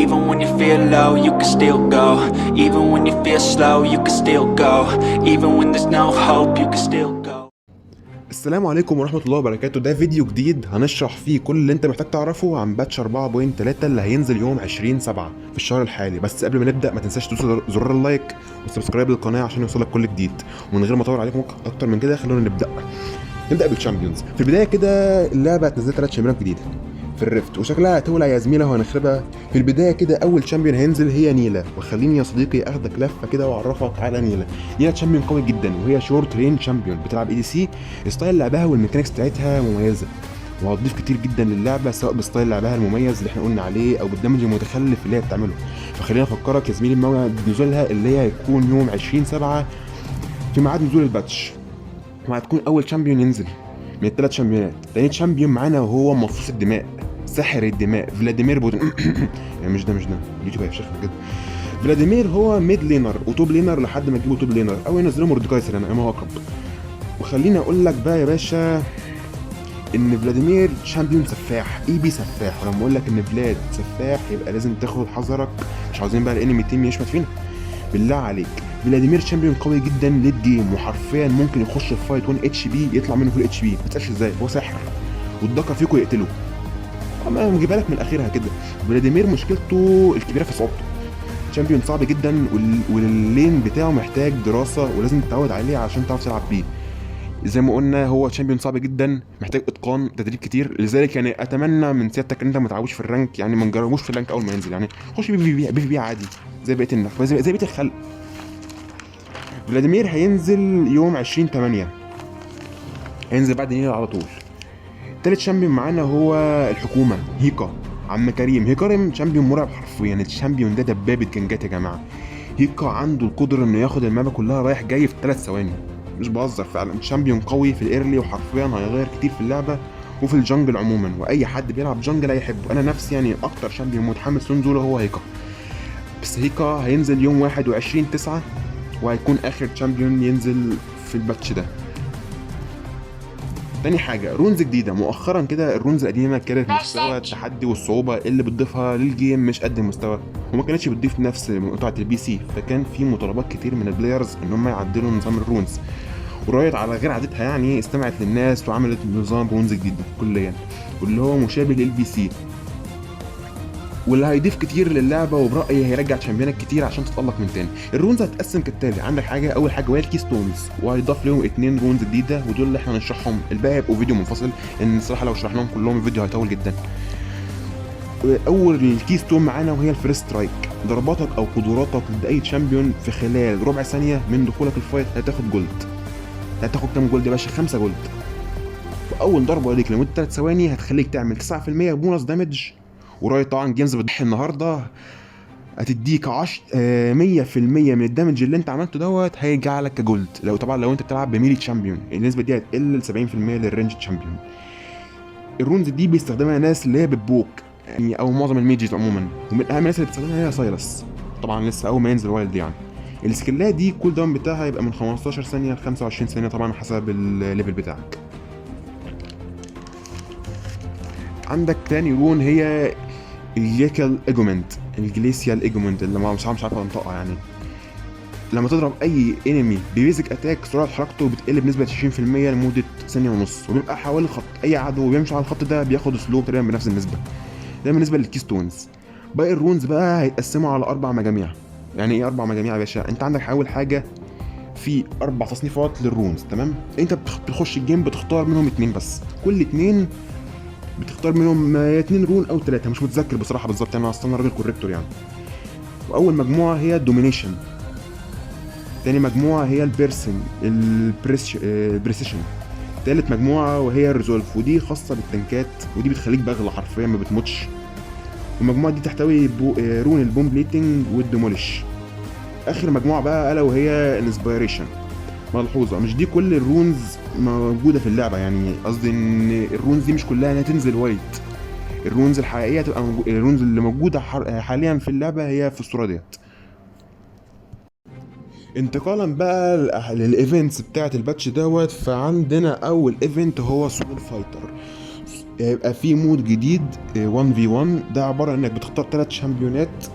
Even when you feel low, you can still go. Even when you feel slow, you can still go. Even when there's no hope, you can still go. السلام عليكم ورحمة الله وبركاته. ده فيديو جديد هنشرح فيه كل اللي انت محتاج تعرفه عن patch 4.3 اللي هينزل يوم 20/7 في الشهر الحالي. بس قبل ما نبدأ، ما تنساش تدوس زرار ال like وال subscribe للقناة عشان يوصلك كل جديد. ومن غير ما اطول عليكم اكتر من كده، خلونا نبدأ بال champions. في البداية كده، اللعبة هتنزل ثلاث شامبيونات جديدة في ال Rift، وشكلها هتولع يا زميلة وهنخربها. في البداية كده، أول champion هينزل هي نيلا. وخليني يا صديقي أخدك لفة كده وأعرفك على نيلا. نيلا champion قوي جدا، وهي short range champion بتلعب ADC. style لعبها وال mechanics بتاعتها مميزة وهتضيف كتير جدا للعبة، سواء ب style لعبها المميز اللي احنا قلنا عليه او بال damage المتخلف اللي هي بتعمله. فخلينا افكرك يا زميلي بموعد نزولها، اللي هي هيكون يوم 20/7 في ميعاد نزول ال patch، وهتكون اول champion ينزل من الثلاث شامبيونات. تاني champion معانا وهو مصاص الدماء، ساحر الدماء، فلاديمير بوتين. يعني مش ده، مش ده، اليوتيوب هيفشخنا كده. فلاديمير هو mid laner و top laner لحد ما تجيبوا top laner او ينزلوا مورديكايسر، انا ما هو اقرب. وخليني اقول لك بقى يا باشا ان فلاديمير champion سفاح، AP سفاح. ولما اقول لك ان فلاد سفاح يبقى لازم تاخد حذرك، مش عاوزين بقى ال enemy team يشمت فينا بالله عليك. فلاديمير champion قوي جدا late game، وحرفيا ممكن يخش في fight 1 HP يطلع منه full HP، ما تسالش ازاي، هو ساحر والدكر فيكو يقتله. اما نجيبها لك من اخرها كده، فلاديمير مشكلته الكبيرة في صعوبته. champion صعب جدا، وال lane بتاعه محتاج دراسة ولازم تتعود عليه عشان تعرف تلعب بيه. زي ما قلنا، هو champion صعب جدا، محتاج اتقان، تدريب كتير. لذلك يعني اتمنى من سيادتك ان انت ما تلعبوش في ال rank، يعني ما نجربوش في ال rank اول ما ينزل، يعني خش PvP PvP عادي زي بقية الناس، زي بقية الخلق. فلاديمير هينزل يوم 20/8، هينزل بعد نيل على طول. تالت champion معانا هو الحكومة هيكا، عم كريم. هيكاريم champion مرعب حرفيا. ال champion ده دبابة جنجات يا جماعه. هيكا عنده القدرة انه ياخد المابا كلها رايح جاي في 3 ثواني، مش بهزر. فعلا champion قوي في ال early، وحرفيا هيغير كتير في اللعبة وفي ال jungle عموما، واي حد بيلعب jungle هيحبه. انا نفسي يعني اكتر champion متحمس لنزوله هو هيكا. بس هيكا هينزل يوم 21/9، وهيكون اخر champion ينزل في ال patch ده. تاني حاجة، runes جديدة. مؤخرا كده ال runes القديمة كانت مستوى التحدي والصعوبة اللي بتضيفها لل game مش قد المستوى، وما كانتش بتضيف نفس متعة ال PC، فكان في مطالبات كتير من ال players ان هم يعدلوا نظام ال runes. و Riot على غير عادتها يعني استمعت للناس وعملت نظام runes جديد كليا، واللي هو مشابه لل PC، واللي هيضيف كتير للعبه، وبرايي هيرجع شامبيونات كتير عشان تتالق من تاني. ال runes هتتقسم كالتالي: عندك حاجه، اول حاجة وهي ال keystones، وهيضاف لهم اتنين runes جديده، ودول اللي احنا هنشرحهم. الباقي هيبقوا فيديو منفصل، لان الصراحة لو شرحناهم كلهم الفيديو هيطول جدا. اول keystone معانا وهي ال first strike. ضرباتك او قدراتك ضد اي champion في خلال ربع ثانية من دخولك ال fight هتاخد gold. هتاخد كام gold يا باشا؟ 5 gold. واول ضربه ليك لمدة 3 ثواني هتخليك تعمل 9% bonus damage. و Riot طبعا Games بتضحي النهارده، هتديك 100% من ال damage اللي انت عملته دوت هيرجع لك ك gold. لو طبعا لو انت بتلعب ب melee champion، النسبة دي هتقل ل 70% لل range champion. ال runes دي بيستخدمها ناس اللي هي بت poke يعني، او معظم ال mages عموما، ومن اهم الناس اللي بتستخدمها هي سايلس، طبعا لسه اول ما ينزل wild. يعني السكيلات دي cooldown بتاعها يبقى من 15 ثانية ل 25 ثانيه، طبعا حسب ال level بتاعك. عندك تاني rune هي ال glacial augment، ال glacial augment اللي ما مش عارف انطقها. يعني لما تضرب اي enemy ب basic attack، سرعة حركته بتقل بنسبة 20% لمدة ثانية ونص، وبيبقى حوالي الخط اي عدو بيمشي على الخط ده بياخد slow تقريبا بنفس النسبه. ده بالنسبة لل keystones. باقي ال runes بقى هيتقسموا على اربع مجاميع. يعني ايه اربع مجاميع يا باشا؟ انت عندك اول حاجة في اربع تصنيفات لل runes، تمام؟ انت بتخش ال game بتختار منهم اتنين بس، كل اتنين بتختار منهم اتنين rune او تلاتة، مش متذكر بصراحة بالظبط، انا اصلا راجل corrector يعني. واول مجموعة هي ال domination، تاني مجموعة هي ال piercing، ال precision، تالت مجموعة وهي ال resolve، ودي خاصة بالتنكات، ودي بتخليك بغلة حرفيا ما بتموتش. والمجموعة دي تحتوي بو... آه، rune ال bone plating وال demolish. اخر مجموعة بقى الا وهي inspiration. ملحوظه، مش دي كل ال runes موجودة في اللعبه، يعني قصدي ان ال runes دي مش كلها انها تنزل wild. ال runes الحقيقية تبقى ال runes اللي موجودة حاليا في اللعبة هي في الصورة ديت. انتقالا بقى لل events بتاعه ال patch دوت، فعندنا اول event هو Soul Fighter. هيبقى في mode جديد 1 v 1، ده عبارة انك بتختار ثلاث champion ات،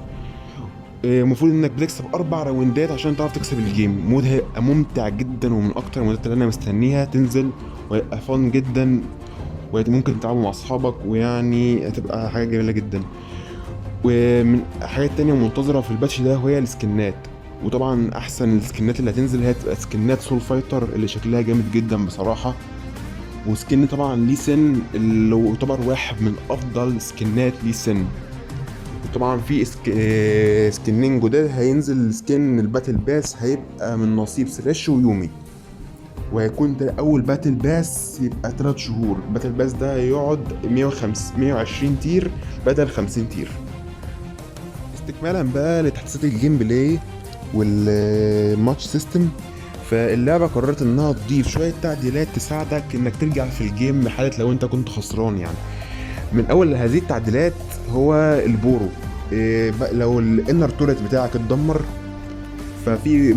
المفروض انك بتكسب اربع round ات عشان تعرف تكسب ال game. mode هيبقى ممتع جدا ومن اكتر ال mode ات اللي انا مستنيها تنزل، وهيبقى fun جدا وممكن تلعبه مع اصحابك، ويعني هتبقى حاجة جميلة جدا. ومن حاجات تانية منتظرة في ال patch ده وهي ال skin ات، وطبعا احسن ال skin ات اللي هتنزل هي تبقى skin ات سول فايتر اللي شكلها جامد جدا بصراحة، و skin طبعا لي سن اللي هو يعتبر واحد من افضل skin ات لي سن. وطبعا في skin ين جداد هينزل، skin ال battle pass هيبقى من نصيب ثريش ويومي، وهيكون ده اول battle pass يبقى 3 شهور. ال battle pass ده هيقعد 105 120 tier بدل 50 tier. استكمالا بقى لتحديثات ال gameplay وال match system، فاللعبة قررت انها تضيف شوية تعديلات تساعدك انك ترجع في ال game بحالة لو انت كنت خسران. يعني من اول هذه التعديلات هو ال burrow، إيه لو ال inner turret بتاعك اتدمر، ففي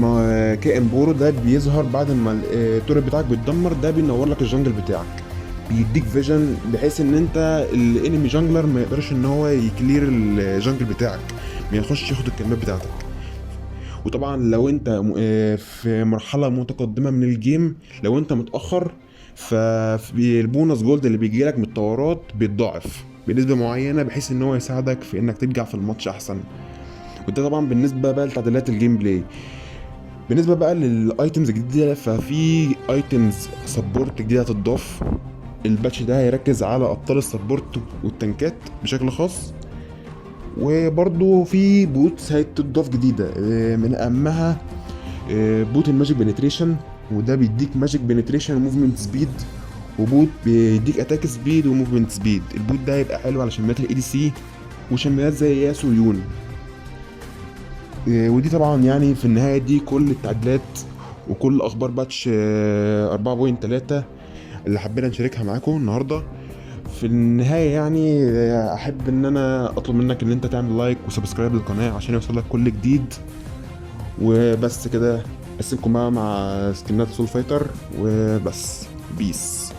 كائن burrow ده بيظهر بعد ما ال turret بتاعك بيتدمر، ده بينور لك ال jungle بتاعك، بيديك vision بحيث ان انت ال enemy jungler ما يقدرش ان هو ي clear ال jungle بتاعك، ما يخش ياخد ال camp ات بتاعتك. وطبعا لو انت في مرحلة متقدمة من ال game، لو انت متاخر، فال bonus gold اللي بيجي لك من ال tower ات بيتضاعف بنسبة معينه، بحيث ان هو يساعدك في انك ترجع في الماتش احسن. وده طبعا بالنسبة بقى لتعديلات ال gameplay. بالنسبة بقى لل items الجديده، ففي items support جديدة هتضاف. ال patch ده هيركز على ابطال ال support وال tank ات بشكل خاص. وبرضو في boots هتضاف جديده، من اهمها boot ال magic penetration، وده بيديك magic penetration و movement speed، و boot بيديك attack speed و movement speed. ال boot ده هيبقى حلو على champion ات ال ADC و champion ات زي ياسو ويون. ودي طبعا يعني في النهاية دي كل التعديلات وكل اخبار patch 4.3 اللي حبينا نشاركها معاكم النهارده. في النهاية يعني احب ان انا اطلب منك ان انت تعمل like و subscribe للقناة عشان يوصلك كل جديد. وبس كده، اسيبكم بقى مع skin ات سول فايتر وبس، peace.